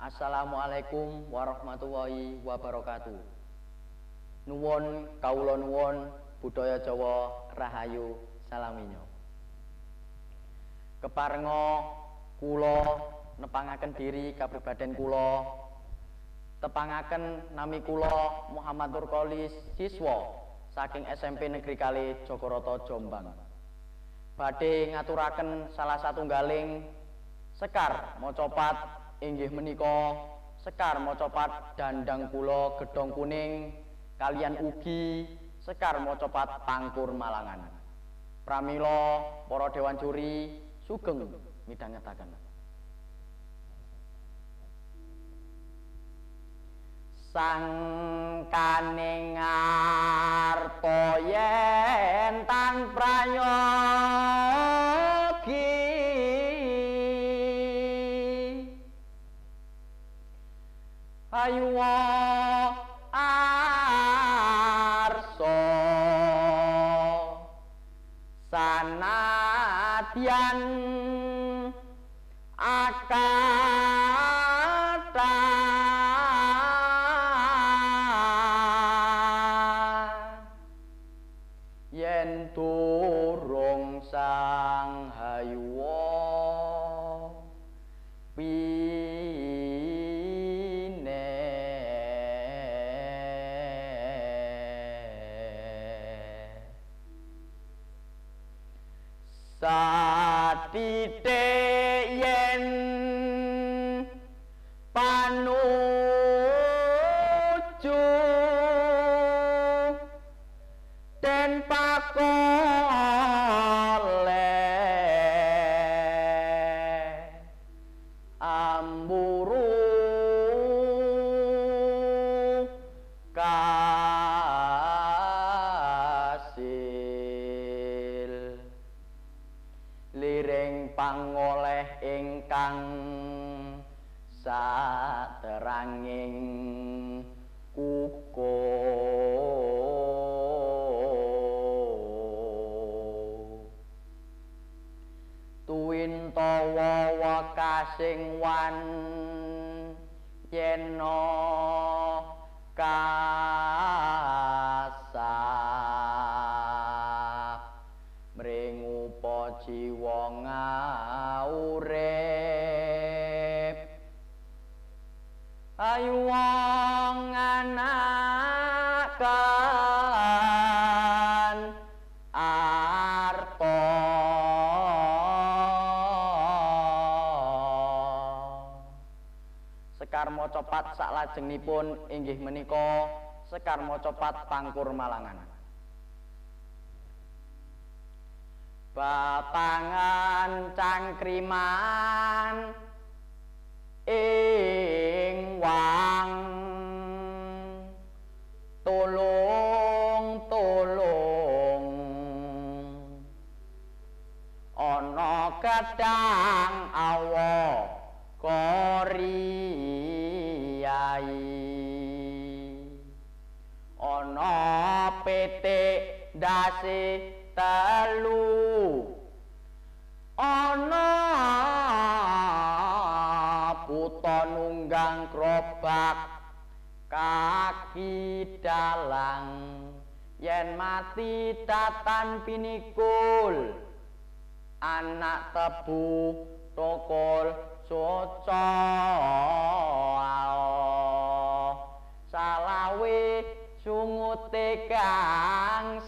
Assalamualaikum warahmatullahi wabarakatuh. Nuwun kawula nuwun budaya Jawa rahayu salaminyo. Keparenga kula nepangaken diri kapribaden kula, tepangaken nami kula Muhammad Nurkolis, siswa saking SMP Negeri Kali Jogoroto Jombang. Badhe ngaturaken salah satunggaling sekar macapat, inggih menika sekar macapat Dandang Kula Gedhong Kuning kaliyan ugi sekar macapat Pangkur Malangan. Pramila para dewan juri sugeng midhangetaken. Sangkane ngarta yen tan prayogi, ayuwa arsa sanadyan akata yen durung sang hayuwa pine. Satite yen panuju den pakoleh amburu kasil liring pangoleh ingkang sateranging kuko. Tuwintawa wekasing wan yena kasah mringupa jiwa ngaurip. Ayu wong anakan arta sekar macapat saklajengipun inggih menika sekar macapat Pangkur Malangan. Bapangan cangkriman ing wang tulung-tulung ana gedhang awa koriyai, ana pitik ndase telu, ana buta nunggang grobak kaki dalang, yen mati datan pinikul anak tebu tokol soco salawe sungute kang